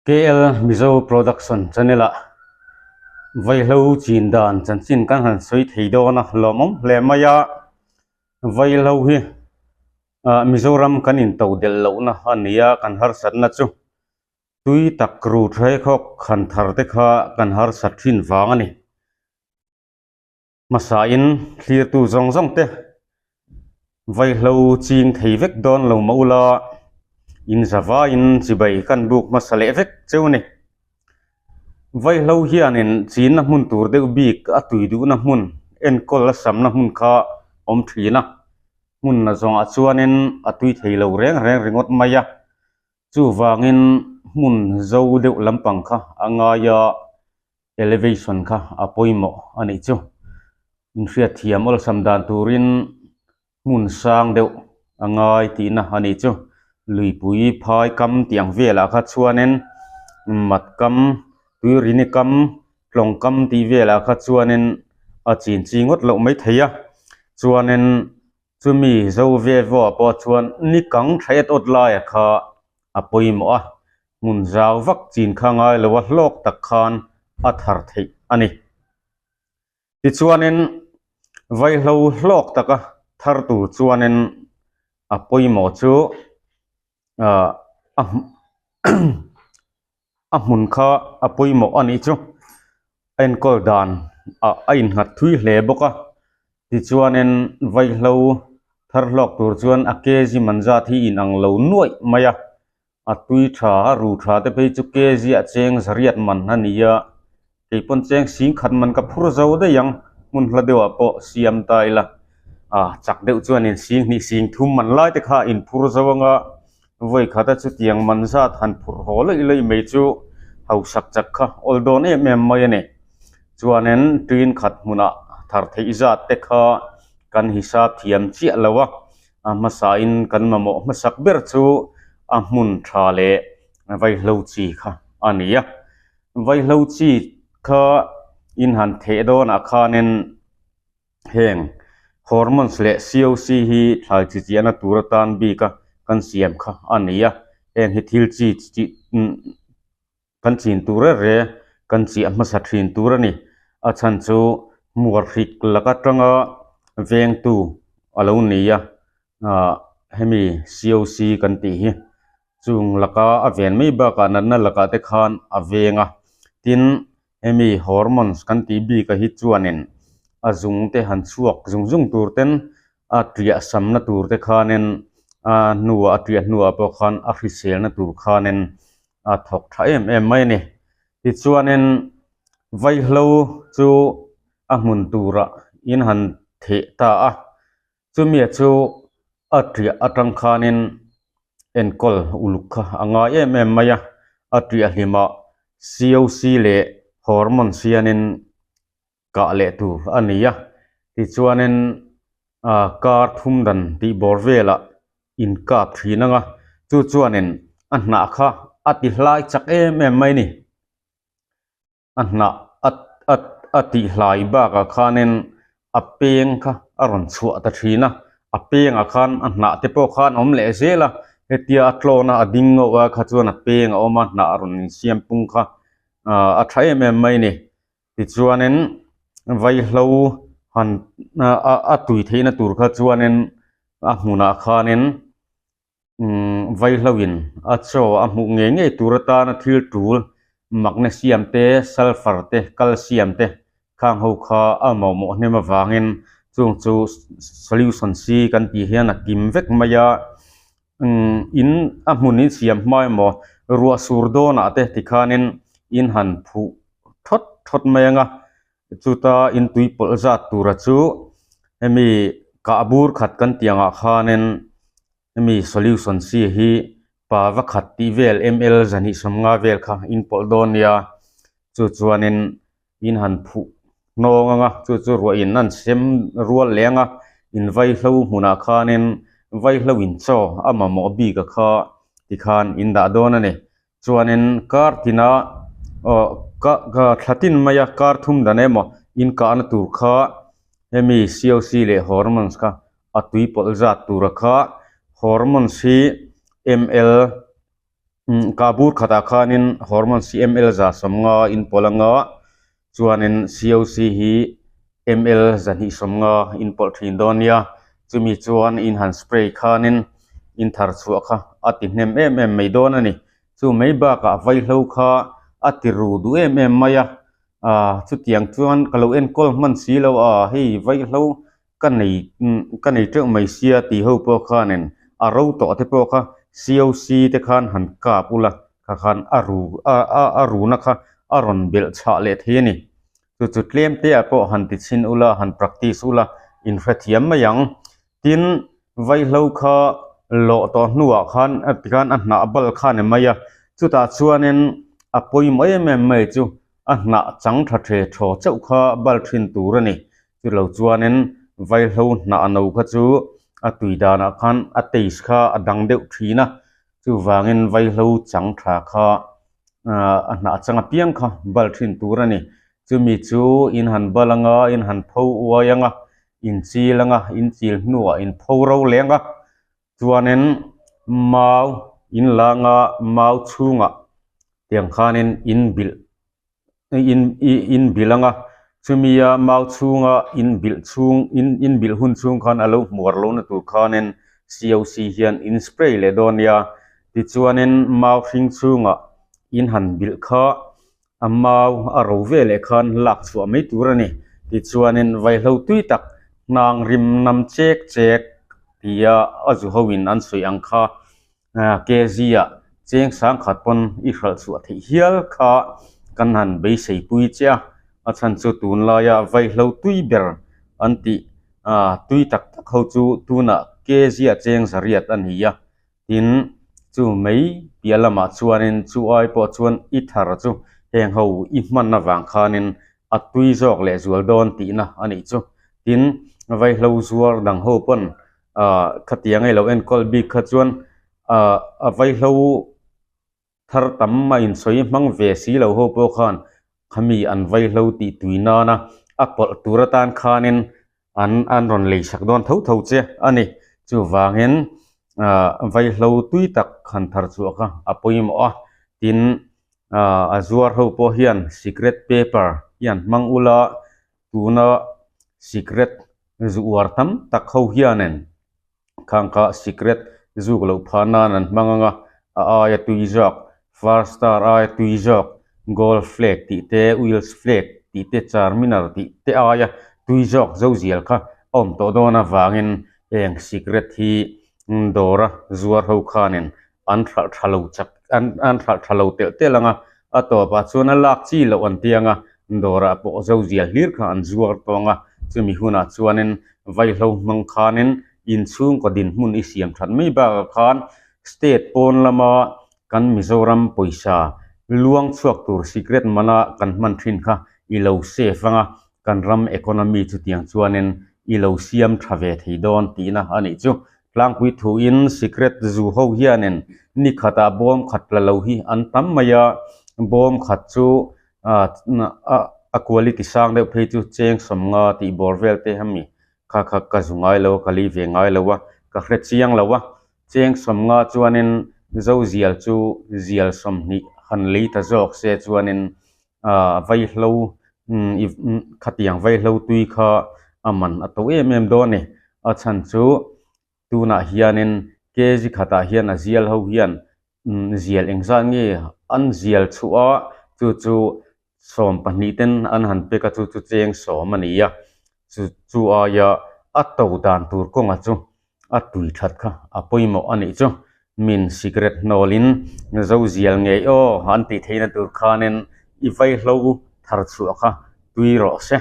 KL Mizo Production Channel ah Vaihlo chin dan chanchin kan han sawi thei dawn a, lawmawm hle mai a. Vaihlo hi ah Mizoram kan into delh lohna a ni a, kan harsatna chu tui tak ru tha khawk han thar te kha kan harsat thin vang a ni. Hmasain thlirtu zawng zawng te vaihlo ching thei vek dawn lo mah ula in zavaiin chibai kan buk hmasa leh vek cheu a ni. Vaihlo hianin chinna hmun tur deuh bik a tui duhna hmun enkawl a samna hmun kha awm thin a, hmun a zawngah chuanin a tui thei lo reng reng ringawt mai a, chuvangin hmun zo deuh lampang kha a ngai a. Elevation kha a pawimawh a nih chu. Inhriatthiam awlsam dan turin hmun sang deuh a ngai tihna a nih chu. Luipui phai kam tih ang velah kha chuanin mat kam, tuirini kam, tlawng kam tih velah kha chuanin a chin chi ngawt loh mai thei a. Chuanin Chumi zo ve vawh pawh chuan ni kang tha et awt laia kha a pawimawh a, hmun zau vak chin kha ngai lo a hlawk tak khan a thar theih a ni. Tichuanin vaihlo hlawk taka thar tur chuanin a pawimawh chu ah a a hmun kha a pawimawh a nih chu a enkawl dan ah a innghat thui hle bawk a tichuanin vaihlo thar hlawk tur chuan a kg man zat hi inang lo nuaih mai a a tui tha a ru tha te phei chu kg ah cheng zariat man a ni a kei pawn cheng sing khat man ka phur zo daih ang hmun hla deuhah pawh siam ta ila ah chak deuh chuanin sing hnih sing thum man lai te kha a inphur zo anga vawi khata chutiang man zat han phurh haw laih laih mai chu hausak chak kha awl dawn em em mai a ni chuanin tin khat hmunah thar theih zat te kha kan hisap thiam chiah lo a a hmasain kan mamawh hmasak ber chu a hmun tha leh vaihlo chi kha a ni a. Vaihlo chi kha in han theh dawnah khanin heng hormones leh COC hi thlai chi chiahna tur atan bika kan siam kha a ni a, heng hi thil chi chi kan chin tur reng reng kan chiah hmasa thin tur a ni. A chhan chu hmuar hrik lak atanga vengtu a lo ni a, ah hemi COC kan tih hi. Chung laka a ven mai bakah natna lakah te khan a veng a, tin hemi hormones kan tih bik a hi chuanin a zung te han chhuak zung zung tur ten a triah samna tur te khanin a hnuah a triah hnuah pawh khan a hriselna tur khanin a thawk tha em em mai a ni. Tichuanin vaihlo chu a hmun turah in han theh ta a. Chumia chu a triah atang khanin enkawl uluk kha a ngai em em mai a, a triah hlimah COC leh hormones hianin kah leh tur a ni a, tichuanin ah kar thum dan tih bawr velah inkap thin ang a, chu chuanin a hnah kha a ti hlai chak em em mai a ni. A hnah a a a tih hlai bakah khanin a peng kha a rawn chhuah ta thin a, a pengah khan a hnah te pawh khan a awm leh zel a, hetia a tlawn a a ding ngauh a kha chuan a peng a awm a hnah a rawn insiam pung kha ah a tha em em mai a ni. Tichuanin vaihlo han a a tui theihna tur kha chuanin a hmunah khanin umm vaihloin a chaw a hmuh ngei ngei tur atana thil tul magnesium te sulphur te calcium te khang ho kha a mamawh hnem avangin chung chu solution C kan tih hian a kim vek mai a umm in a hmun in siam hma emaw ruah sur dawnah te tikhanin in han phuh thawt thawt mai ang a chuta in tui pawlh zat tura chu hemi kah bur khat kan tih angah khanin hemi solution C hi pa va khat tih vel ml zahnih sawmnga vel kha in pawlh dawn nia chu chuanin in han phuh hnawng ang a chu chu ruah in an sem rual leh ang a in vaihlo hmunah khanin vaihlo in chaw a mamawh bik a kha tikhan in dah dawn a ni. Chuanin kar tina aw ka ka thla tin maia kar thum dan emaw inkahna tur kha hemi COC leh hormones kha a tui pawlh zat tura kha hormones hi ml. Kabur khatah khanin hormones hi ml 150 in pawlh anga chuanin coc hi ml 250 in pawlh thin dawn nia chumi chuan in han spray khanin in thar chhuah kha a ti hnem em em mai dawn a ni chu mai bakah vaihlo kha a ti ru duh em em mai a ah chutiang chuan ka lo enkawl hman si lo a hei vaihlo ka nei ka nei teuh mai sia tih ho pawh khanin a ro tawh te pawh kha coc te khan han kap ula kha khan a ru a a a runa kha a rawn belh chhah leh thei a ni chu chu tlem te ah pawh han ti chhin ula han practice ula in hrethiam mai ang tin vaihlo kha lawh tawh hnuah khan a tikhan a hnah bal kha a ni mai a chutah chuanin a pawimawh em em mai chu a hnah chang tha the thaw chauh kha bal thin tur a ni. Chulo chuanin vaihlo hnah no kha chu a tui danah khan a taste kha a dang deuh thin a, chuvangin vaihlo chang tha kha ahh a hnah chang apiang kha bal thin tur a ni. Chumi chu in han bal anga in han pho uai anga in chil anga in chil hnuah in pho ro leng a, chuanin mau in la anga mau chhungah tiang khanin in bilh in in bilh anga chumia mau chhunga in bilh chhung in in bilh hun chhung khan a lo hmuar lohna tur khanin coc hian in spray leh dawn nia tichuanin mau hring chhungah in han bilh kha a mau a ro ve leh khan lak chhuah mai tur a ni tichuanin vaihlo tui tak hnang rim nam chek chek tia a zu ho in an sawi ang kha. Kg ah cheng sangkhat pawn i hralh chhuah theih hial kha kan han beisei pui che a, a chhan chu tunlaia vaihlo tui ber an tih tui tak tak ho chu tunah kg ah cheng zariat a ni a, tin chu mai piah lamah chuanin chu ai pawh chuan i thar chu heng ho i hman avang khanin a tui zawk leh zual dawn tihna a nih chu, tin vaihlo zuar dang ho pawn ah khatiang a ilo enkawl bik kha chuan ah a vaihlo thar tam a insawi hmang ve si lo ho pawh khan khami an vaihlo tih tui nana a pawlh tur atan khanin an an rawn lei sak dawn tho tho che a ni chuvangin ah vaihlo tui tak han thar chhuah kha a pawimawh a tin ah a zuar ho pawh hian sikret paper hi an hmang ula tuna sikret Zu uar tam tak ho hianin khang kha sikret zuk loh phah nan an hmang ang a, a aia tui zawk, Far Star aia tui zawk, Gold Flake tih te, Wills Flake tih te, Charminar tih te aia tui zawk zo zial kha a awm tawh dawn avangin heng sikret hi dawra zuar ho khanin an hralh tha lo chak an an hralh tha lo telh telh ang a, a tawpah chuan a lak chi loh an ti ang a, dawrah pawh zo zial hlir kha an zuar tawng a, chumi hunah chuanin vaihlo hmang khanin inchhungkaw dinhmun i siam that mai bakah khan state pawn lama kan Mizoram pawisa luang chhuak tur sikret mana kan hman thin kha i lo save ang a, kan ram economy chutiang chuanin i lo siam tha ve thei dawn tihna a nih chu. Tlangpui thuin sikret zu ho hianin ni khatah bawm khat tla lo hi an tam mai a, bawm khat chu a quality sang deuh phei chu cheng 50 tih bawr vel te hemi kha kha ka zu ngai lo a, ka lei ve ngai lo a, ka hre chiang lo a, cheng 50 chuanin zo zial chu zial 20 han lei ta zawk se chuanin vaihlo khatiang vaihlo tui kha a man a to em em dawn a ni. A chhan chu tunah hianin kg khatah hian a zial ho hian zial engzat nge an zial chhuah a chu chu 12 ten an han pek a chu chu cheng 10 a ni a chu chu aia a to dan tur kawnga chu a tui that kha a pawimawh a nih chu min sikret hnawlin zo zial ngei aw an tih theihna tur khanin i vaihlo thar chhuah kha tui rawh se.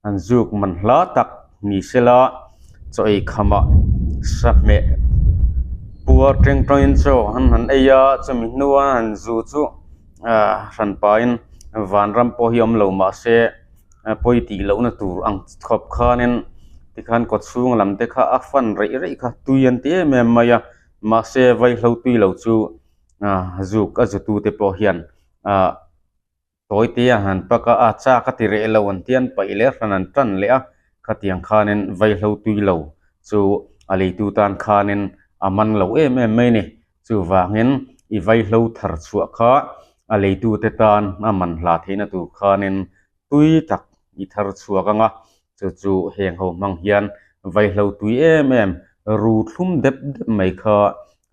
An zuk man hla tak ni sela chaw ei khamah sahmeh puar teng tawngin chaw an han ei a chumi hnua an zu chu ah hran pahin vanram pawh hi awm lo mahse pawi tih lohna tur ang khawp khanin tikhan kawchhung lam te kha a fan reih reih kha tui an ti em em mai a mahse vaihlo tui lo chu ah zuk a zu tu te pawh hian ah. Tawi te a han pak a, a chak a ti reh lo an ti an paih leh hran an tan leh a, khatiang khanin vaihlo tui lo chu a leitu tan khanin a man lo em em mai a ni. Chuvangin I vaihlo thar chhuah kha a leitute tan a man hla theihna tur khanin tui tak i thar chhuak ang a, chu chu heng ho hmang hian vaihlo tui em em ru thlum dep dep mai kha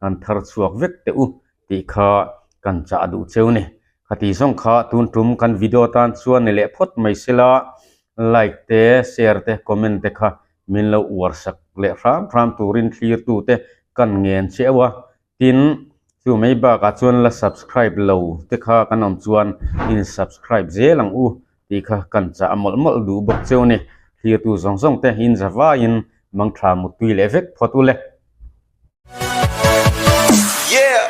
han thar chhuak vek teh u tih kha kan chah duh cheu ni. Khati zawng kha tun tum kan video tan chuan ni leh phawt mai sela like te share te comment te kha min lo uar sak leh hram hram turin thlirtu te kan ngen cheu a. Tin, chu mai bakah chuan la subscribe lo te kha kan awm chuan in subscribe zel ang u tih kha kan chah mawlh mawlh duh bawk cheu ni. Thlirtu zawng zawng te in za vaiin mangtha muttui leh vek phawt u le. Yeah!